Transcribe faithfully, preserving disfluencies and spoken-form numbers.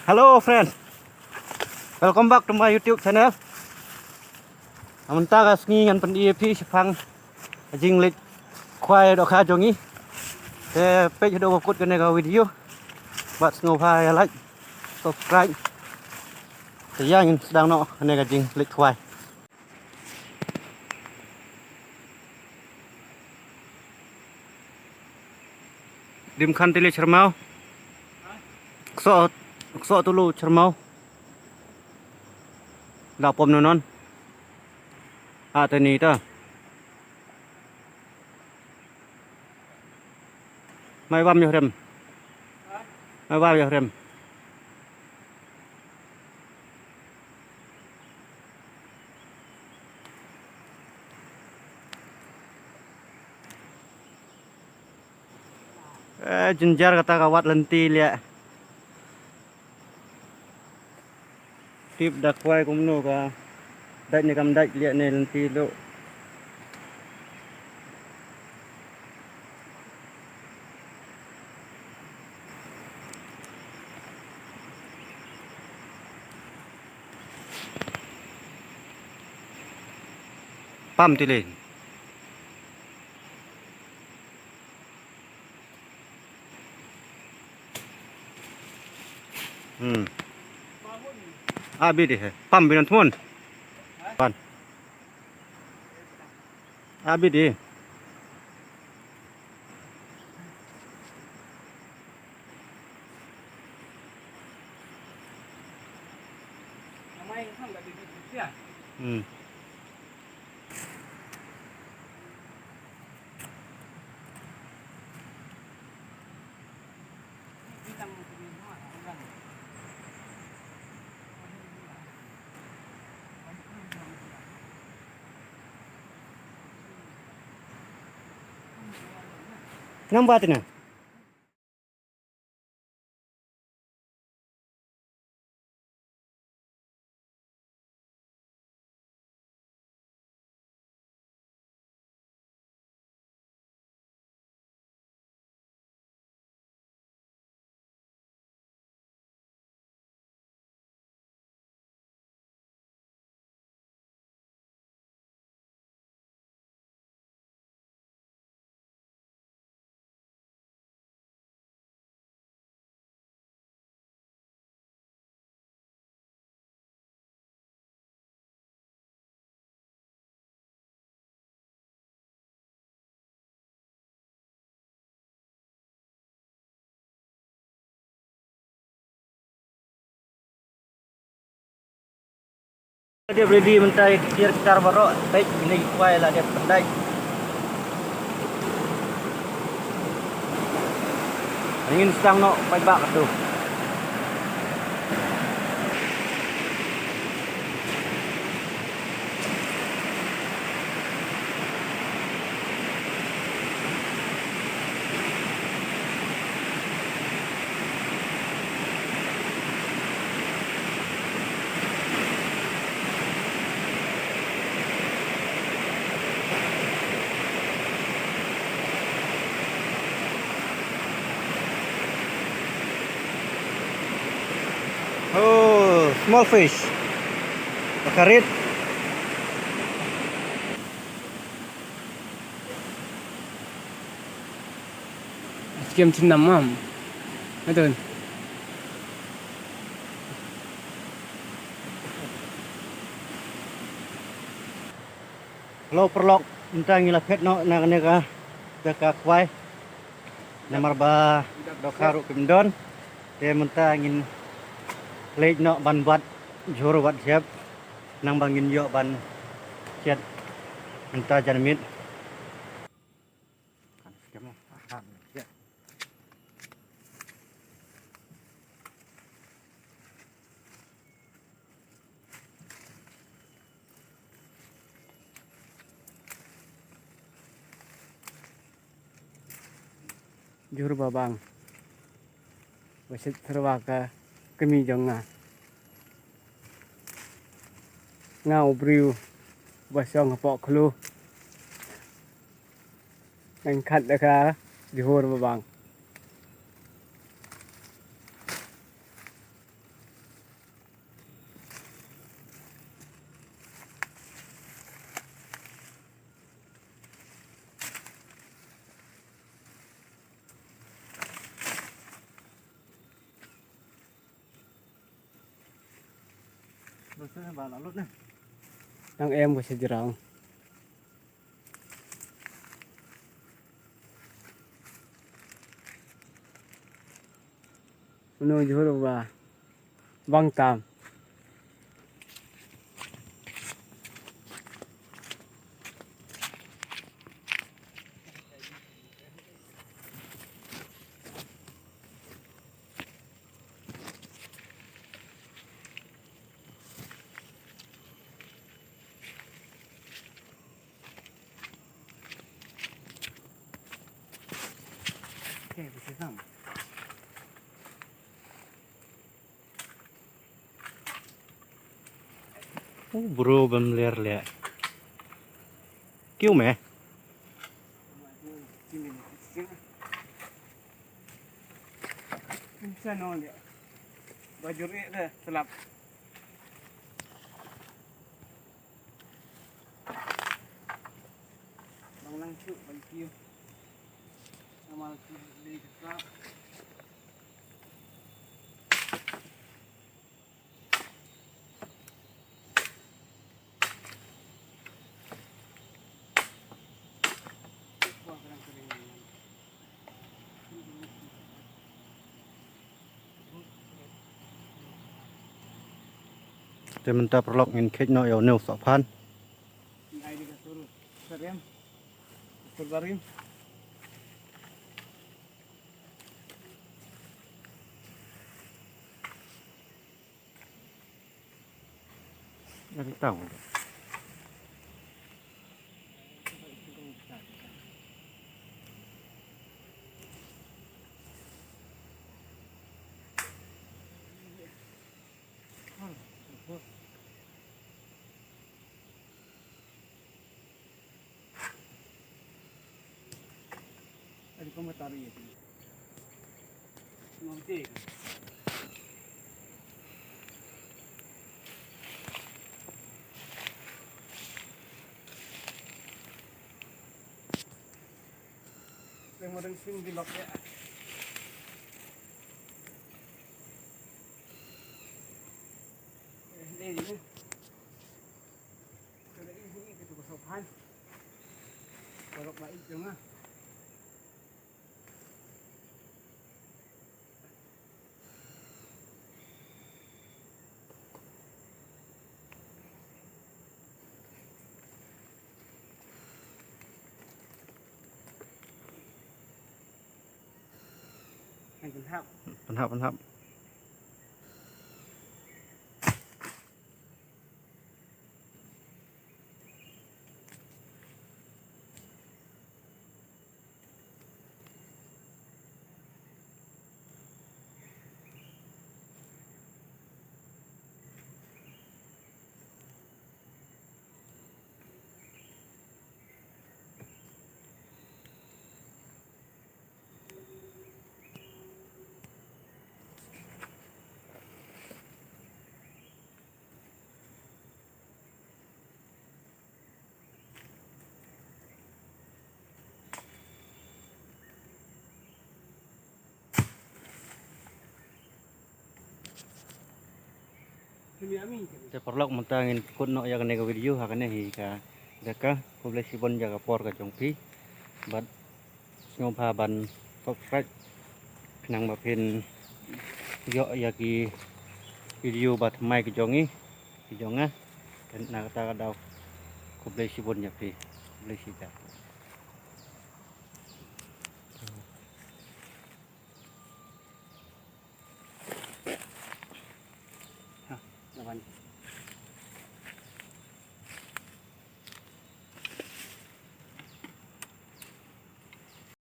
Hello friends, welcome back to my YouTube channel. Mynta ka sngi ngan pyni ïa phi shaphang ka jingleit khwai dohkha jong ngi. Te peit haduh ba kut kane ka video bad sngewbha ïa like, subscribe. Te ïa ngin sdang noh kane ka jingleit khwai. Dim khan tili syrmaw. Kso, kso tulu syrmaw. Da pom nonon. A tani ta. Mai bam yohrem. Mai bam yohrem. Eh, jynjar kata ka wat lynti liah. Tip da khwai kumno ka dait ne kam dait liah ne lynti lo. Pam tili. Hmm. Abi di he. Pam binan thmun. Pan. Abi di. Hmm. Nang ba tina. Dep ready mynta ïa ki tiar ki tar baroh, peit kine ki kwai la dep pyndait. Ngin sdang noh paidbah katto. Oh, small fish. Pakarit. Skim chin nam mam. Betul. Hello paralok, mynta ngi la phet noh na kane ka jaka khwai. Namar ba dohkha ruh kim don. Te mynta ngin leit noh ban bat jhur wat jhep. Nang ba ngin ïoh ban thied mynta janmiet. Jhur ba bang. Ba shet syrwa ka kmie jong nga. Nga u briew ba shong hapoh khloo. Ngan khat da ka jhur ba bang. Nang em ka sejrang. Uno jhur ba bang tam. U bro bym ler leh. Kiew me. Sa no leh. Ba jur eh da slap. Long lang shu ban kiew. Namal ki dei ka. Te mynta paralok ngin kheit noh ïa u new sohphan. Pynhap, pynhap. Te paralok, mynta ngin kut noh ïa kane ka video ha kane hi ka jaka. Khublei shibun ïa ka por ka jong phi. Bad sngewbha ban subscribe khnang ba phin ïoh ïa ki video ba thymmai ki jong ngi, ki jong nga. Te na kata ka daw, khublei shibun ïa phi. Khublei shibun.